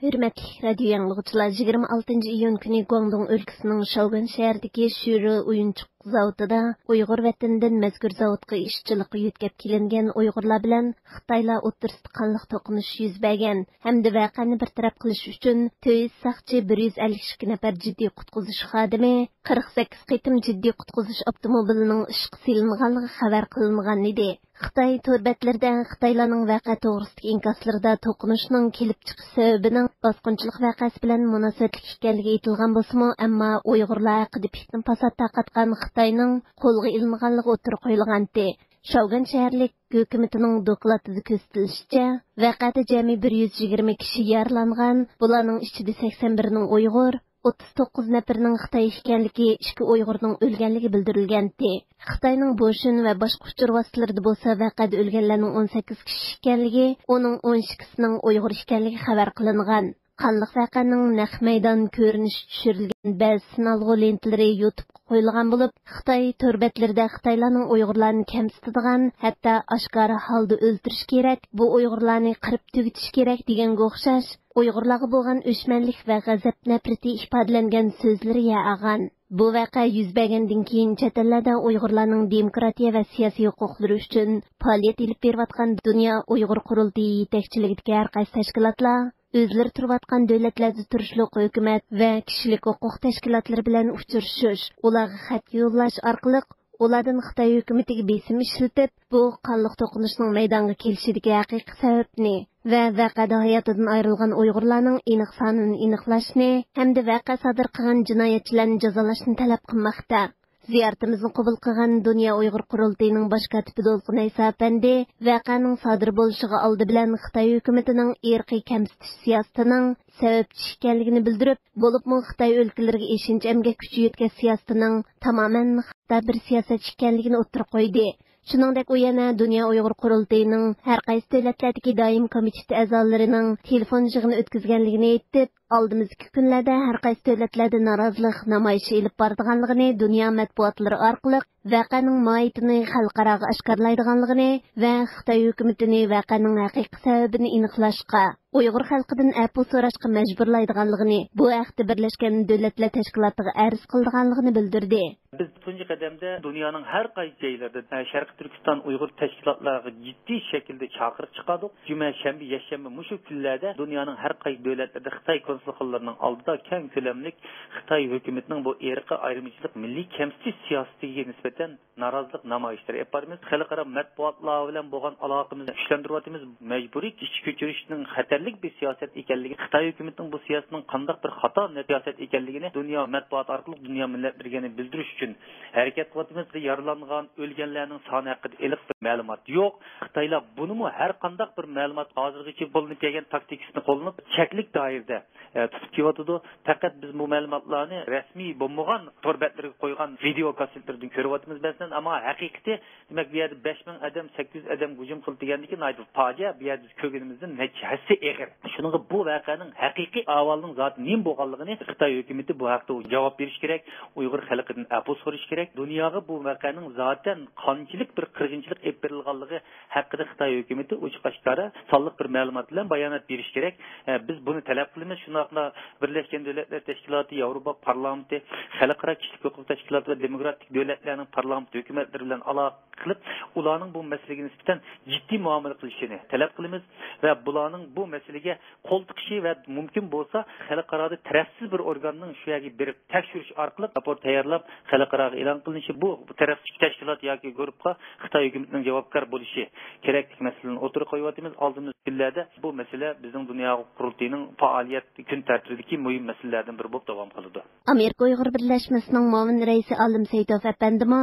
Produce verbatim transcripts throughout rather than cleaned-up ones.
ھۆرمەتلىك رادىيو ئاڭلىغۇچىلار، يىگىرمە ئالتىنچى ئىيۇن كۈنى گۇاڭدۇڭ ئۆلكىسىنىڭ شاۋگۈەن شەھىرىدىكى شۈرې ئويۇنچۇق زاۋۇتىدا ئۇيغۇر ۋەتىنىدىن مەزكۇر زاۋۇتقا ئىشچىلىققا يۆتكەپ كېلىنگەن ئۇيغۇرلار بىلەن خىتايلار ئوتتۇرىسىدا قانلىق توقۇنۇش يۈز بەرگەن ھەمدە ۋەقەنى بىر تەرەپ قىلىش ئۈچۈن تۆت يۈز ساقچى، بىر يۈز ئەللىك ئىككى نەپەر جىددىي قۇتقۇزۇش خادىمى، قىرىق سەككىز قېتىم جىددىي قۇتقۇزۇش ئاپتوموبىلىنىڭ ئىشقا سېلىنغانلىقى خەۋەر قىلىنغان ئىدى. خىتاي تور بەتلىرىدە خىتايلارنىڭ ۋەقە توغرىسىدىكى ئىنكاسلىرىدا توقۇنۇشنىڭ كېلىپ چىقىش سەۋەبىنىڭ باسقۇنچىلىق ۋەقەسى بىلەن مۇناسىۋەتلىك ئىكەنلىكى ئېيتىلغان بولسىمۇ، ئەمما ئۇيغۇرلار ھەققىدە پىتنە-پاسات تارقاتقان خىتاينىڭ قولغا ئېلىنغانلىقى ئوتتۇرىغا قويۇلغانتى. شاۋگۈەن شەھەرلىك ھۆكۈمىتىنىڭ دوكلاتىدا كۆرسىتىلىشىچە، ۋەقەدە جەمئىي بىر يۈز يىگىرمە كىشى يارىلانغان، بۇلارنىڭ ئىچىدە سەكسەن بىرىنىڭ ئۇيغۇر، ئوتتۇز توققۇز نەپىرىنىڭ خىتاي ئىكەنلىكى، ئىككى ئۇيغۇرنىڭ ئۆلگەنلىكى بىلدۈرۈلگەنتى. خىتاينىڭ بوشۈن ۋە باشقا ئۇچۇر ۋاسىتىلىرىدا بولسا ۋەقەدە ئۆلگەنلەرنىڭ ئون سەككىز كىشى ئىكەنلىكى، ئۇنىڭ ئون ئىككىسىنىڭ ئۇيغۇر ئىكەنلىكى خەۋەر قىلىنغان. قانلىق ۋەقەنىڭ نەق مەيدان كۆرۈنۈشى چۈشۈرۈلگەن بەزى سىنالغۇ لېنتىلىرى يۇتۇبقا قويۇلغان بولۇپ، خىتاي تور بەتلىرىدە خىتايلارنىڭ ئۇيغۇرلارنى كەمسىتىدىغان، ھەتتا ئاشكارا ھالدا ئۆلتۈرۈش كېرەك، بۇ ئۇيغۇرلارنى قىرىپ تۈگىتىش كېرەك دېگەنگە ئوخشاش، ئۇيغۇرلارغا بولغان ئۆچمەنلىك ۋە غەزەپ نەپرىتى ئىپادىلەنگەن سۆزلىرى يەر ئالغان. بۇ ۋەقە يۈز بەرگەندىن كېيىن، چەت ئەللەردە ئۇيغۇرلارنىڭ دېموكراتىيە ۋە سىياسىي ھوقۇقلىرى ئۈچۈن پائالىيەت ئېلىپ بېرىۋاتقان دۇنيا ئۇيغۇر قۇرۇلتىيى يېتەكچىلىكىدىكى ھەر قايسى تەشكىلاتلار ئۆزلىرى تۇرۇۋاتقان دۆلەتلەردە تۇرۇشلۇق ھۆكۈمەت ۋە كىشىلىك ھوقۇق تەشكىلاتلىرى بىلەن ئۇچرىشىش، ئۇلارغا خەت يوللاش ئارقىلىق ئۇلاردىن خىتاي ھۆكۈمىتىگە بېسىم ئىشلىتىپ، بۇ قانلىق توقۇنۇشنىڭ مەيدانغا كېلىشىدىكى ھەقىقىي سەۋەبنى ۋە ۋەقەدە ھاياتىدىن ئايرىلغان ئۇيغۇرلارنىڭ ئېنىق سانىنى ئېنىقلاشنى ھەمدە ۋەقە سادىر قىلغان جىنايەتچىلەرنى جازالاشنى تەلەپ قىلماقتا. زىيارىتىمىزنى قوبۇل قىلغان دۇنيا ئۇيغۇر قۇرۇلتىيىنىڭ باش كاتىپى دولقۇن ئەيسا ئەپەندى ۋەقەنىڭ سادىر بولۇشىغا ئالدى بىلەن خىتاي ھۆكۈمىتىنىڭ ئىرقىي كەمسىتىش سىياسىتىنىڭ سەۋەبچى ئىكەنلىكىنى بىلدۈرۈپ، بولۇپمۇ خىتاي ئۆلكىلىرىگە ئېشىنچ ئەمگەك كۈچى يۆتكەش سىياسىتىنىڭ تامامەن خاتا بىر سىياسەت ئىكەنلىكىنى ئوتتۇرىغا قويدى. شۇنىڭدەك ئۇ يەنە دۇنيا ئۇيغۇر قۇرۇلتىيىنىڭ ھەر قايسى دۆلەتلەردىكى دائىمىي كومىتېتى ئەزالىرىنىڭ تېلېفون يىغىنى ئۆتكۈزگەنلىكىنى ئېيتىپ، ئالدىمىزدىكى كۈنلەردە ھەر قايسى دۆلەتلەردە نارازىلىق نامايىشى ئېلىپ بارىدىغانلىقىنى دۇنيا مەتبۇئاتلىرى ئارقىلىق ۋەقەنىڭ ماھىيىتىنى خەلقئاراغا ئاشكارىلايدىغانلىقىنى ۋە خىتاي ھۆكۈمىتىنى ۋەقەنىڭ ھەقىقىي سەۋەبىنى ئېنىقلاشقا، ئۇيغۇر خەلقىدىن ئەپۇ سوراشقا مەجبۇرلايدىغانلىقىنى، بۇ ھەقتە بىرلەشكەن دۆلەتلەر تەشكىلاتىغا ئەرز قىلىدىغانلىقىنى بىلدۈردى. بىز تۇنجى قەدەمدە دۇنيانىڭ ھەر قايسى جايلىرىدا، ئە، شەرقىي تۈركىستان ئۇيغۇر تەشكىلاتلارغا جىددىي شەكىلدە چاقىرىق چىقاردۇق. جۈمە، شەنبە، يەكشەنبە مۇشۇ كۈنلەردە دۇنيانىڭ ھەر قايسى دۆلەتلىرىدە خىتاي كونسۇلخانىلىرىنىڭ ئالدىدا كەڭ كۆلەملىك خىتاي ھۆكۈمىتىنىڭ بۇ ئىرقىي ئايرىمىچىلىق، مىللىي كەمسىتىش سىياسىتىگە نىسبەتەن نارازىلىق نامايىشلىرى ئېلىپ بارىمىز. خەلقئارا مەتبۇئاتلار بىلەن بولغان ئالاقىمىزنى كۈچلەندۈرۈۋاتىمىز. مەجبۇرىي ئىچكە كۆچۈرۈشنىڭ خەتەرلىك بىر سىياسەت ئىكەنلىكى، خىتاي ھۆكۈمىتىنىڭ بۇ سىياسىتىنىڭ قانداق بىر خاتا سىياسەت ئىكەنلىكىنى دۇنيا مەتبۇئاتى ئارقىلىق دۇنيا مىللەتلىرىگە يەنە بىلدۈرۈش ئۈچۈن ھەرىكەت قىلىۋاتىمىز. يارىلانغان، ئۆلگەنلەرنىڭ سانى ھەققىدە ئېنىق بىر مەلۇمات يوق. خىتايلار بۇنىمۇ ھەر قانداق بىر مەلۇمات ھازىرغىچە قوللىنىپ كەلگەن تاكتىكىسىنى قوللىنىپ، چەكلىك دائىرىدە ئە، تۇتۇپ كېلىۋاتىدۇ. پەقەت بىز بۇ مەلۇماتلارنى رەسمىي بولمىغان تور بەتلىرىگە قويغان ۋىدېئو كاسسېتلىرىدىن كۆرۈۋاتىمىز. مەسىلەن، ئەمما ھەقىقىتى، دېمەك، بۇ يەردە بەش مىڭ ئادەم، سەككىز يۈز ئادەم ھۇجۇم قىلدى دېگەندىكى ناھايىتى پاجىئە، بۇ يەردە بىز كۆرگىنىمىزدىن نەچچە ھەسسە ئېغىر. شۇنىڭغا بۇ ۋەقەنىڭ ھەقىقىي ئەھۋالىنىڭ زادى نېمە بولغانلىقىنى خىتاي ھۆكۈمىتى بۇ ھەقتە جاۋاب بېرىشى كېرەك، ئۇيغۇر خەلقىدىن ئەپۇ سورىشى كېرەك، دۇنياغا بۇ ۋەقەنىڭ زاتەن قانچىلىك بىر قىرغىنچىلىق ئېلىپ بېرىلغانلىقى ھەققىدە خىتاي ھۆكۈمىتى ئوچۇق-ئاشكارا سانلىق بىر مەلۇمات بىلەن بايانات بېرىشى كېرەك. ئە، بىز بۇنى تەلەپ قىلىمىز. شۇنداقلا بىرلەشكەن دۆلەتلەر تەشكىلاتى، ياۋروپا پارلامېنتى، خەلقئارا كىشىلىك ھوقۇق تەشكىلاتى ۋە دېموكراتىك دۆلەتلەرنىڭ پارلامېنت ھۆكۈمەتلىرى بىلەن ئالاقە قىلىپ، ئۇلارنىڭ بۇ مەسىلىگە نىسبەتەن جىددىي مۇئامىلە قىلىشىنى تەلەپ قىلىمىز ۋە بۇلارنىڭ بۇ مەسىلىگە قول تىقىشى ۋە مۇمكىن بولسا خەلقئارادا تەرەپسىز بىر ئورگاننىڭ شۇ يەرگە بېرىپ تەكشۈرۈش ئارقىلىق راپور تەييارلاپ خەلقئاراغا ئېلان قىلىنىشى، بۇ تەرەپتىكى تەشكىلات ياكى گۇرۇپپىغا خىتاي ھۆكۈمىتىنىڭ جاۋابكار بولۇشى كېرەكلىك مەسىلىنى ئوتتۇرىغا قويۇۋاتىمىز. ئالدىمىزدىكى كۈنلەردە بۇ مەسىلە بىزنىڭ دۇنيا قۇرۇلتىيىنىڭ پائالىيەت كۈن تەرتىپىدىكى مۇھىم مەسىلىلەردىن بىرى بولۇپ داۋام قىلىدۇ. ئامېرىكا ئۇيغۇر بىرلەشمىسىنىڭ مۇئاۋىن رەئىسى ئالىم سەيتوف ئەپەندىمۇ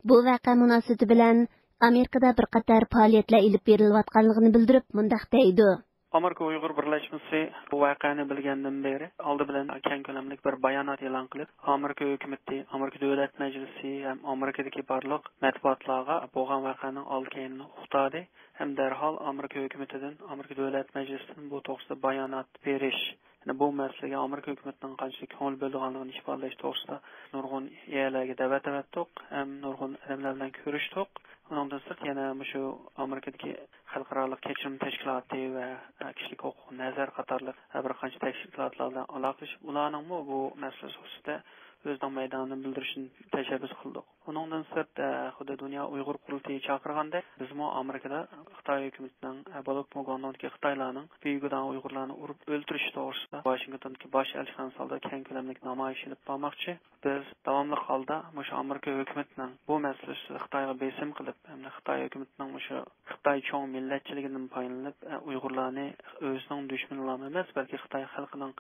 بۇ ۋەقە مۇناسىۋىتى بىلەن ئامېرىكىدا بىر قاتار پائالىيەتلەر ئېلىپ بېرىلىۋاتقانلىقىنى بىلدۈرۈپ، مۇنداق دەيدۇ. ئامېرىكا ئۇيغۇر بىرلەشمىسى بۇ ۋەقەنى بىلگەندىن بېرى ئالدى بىلەن كەڭ كۆلەملىك بىر بايانات ئېلان قىلىپ، ئامېرىكا ھۆكۈمىتى، ئامېرىكا دۆلەت مەجلىسى ھەم ئامېرىكىدىكى بارلىق مەتبۇئاتلارغا بولغان ۋەقەنىڭ ئالدى كەينىنى ئۇقتۇردى ھەم دەرھال ئامېرىكا ھۆكۈمىتىدىن، ئامېرىكا دۆلەت مەجلىسىدىن بۇ توغرىسىدا بايانات بېرىش، يەنى بۇ مەسىلىگە ئامېرىكا ھۆكۈمىتىنىڭ قانچىلىك كۆڭۈل بۆلىدىغانلىقىنى ئىپادىلەش توغرىسىدا نۇرغۇن يەرلەرگە دەۋەت ئەۋەتتۇق ھەم نۇرغۇن ئادەملەر بىلەن كۆرۈشتۇق. ئۇنىڭدىن سىرت يەنە مۇشۇ ئامېرىكىدىكى خەلقئارالىق كەچۈرۈم تەشكىلاتى ۋە، ئە، كىشىلىك ھوقۇق نەزەر قاتارلىق، ئە، بىر قانچە تەشكىلاتلار بىلەن ئالاقىلىشىپ، ئۇلارنىڭمۇ بۇ مەسىلە توغرىسىدا ئۆزىنىڭ مەيدانىنى بىلدۈرۈشىنى تەشەببۇس قىلدۇق. ئۇنىڭدىن سىرت، ئە، خۇددى دۇنيا ئۇيغۇر قۇرۇلتىيى چاقىرغاندەك، بىزمۇ ئامېرىكىدا خىتاي ھۆكۈمىتىنىڭ، ئە، بولۇپمۇ گۇاڭدۇڭدىكى خىتايلارنىڭ بۈگۈدان ئۇيغۇرلارنى ئۇرۇپ ئۆلتۈرۈشى توغرىسىدا ۋاشىنگتوندىكى باش ئەلچىخانىسى ئالدىدا كەڭ كۆلەملىك نامايىش ئېلىپ بارماقچى. بىز داۋاملىق ھالدا مۇشۇ ئامېرىكا ھۆكۈمىتىنىڭ بۇ مەسىلە ئۈستىدە خىتايغا بېسىم قىلىپ، ھەمدە خىتاي ھۆكۈمىتىنىڭ مۇشۇ خىتاي چوڭ مىللەتچىلىكىدىن پايدىلىنىپ، ئە، ئۇيغۇرلارنى ئۆزىنىڭ دۈشمىنىلا ئەمەس، بەلكى خىتاي خەلقىنىڭ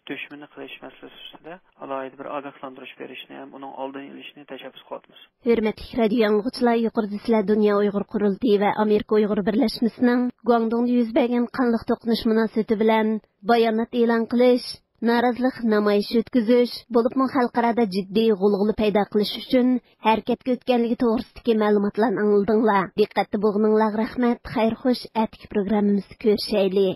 دۈشمىنى قىلىش مەسىلىسى ئۈستىدە ئالاھىدە بىر ئاگاھلاندۇرۇش بېرىشنى ھەم ئۇنىڭ ئالدىنى ئېلىشنى تەشەببۇس قىلىۋاتىمىز. ھۆرمەتلىك رادىيو ئاڭلىغۇچىلار، يۇقىرىدا سىلەر دۇنيا ئۇيغۇر قۇرۇلتىيى ۋە ئامېرىكا ئۇيغۇر بىرلەشمىسىنىڭ گۇاڭدۇڭدا يۈز بەرگەن قانلىق توقۇنۇش مۇناسىۋىتى بىلەن بايانات ئېلان قىلىش، نارازىلىق نامايىشى ئۆتكۈزۈش، بولۇپمۇ خەلقئارادا جىددىي غۇلغۇلا پەيدا قىلىش ئۈچۈن ھەرىكەتكە ئۆتكەنلىكى توغرىسىدىكى مەلۇماتلارنى ئاڭلىدىڭلار. دىققەتتە بولغىنىڭلارغا رەھمەت. خەير خوش، ئەتىكى پروگراممىمىزدا كۆرۈشەيلى.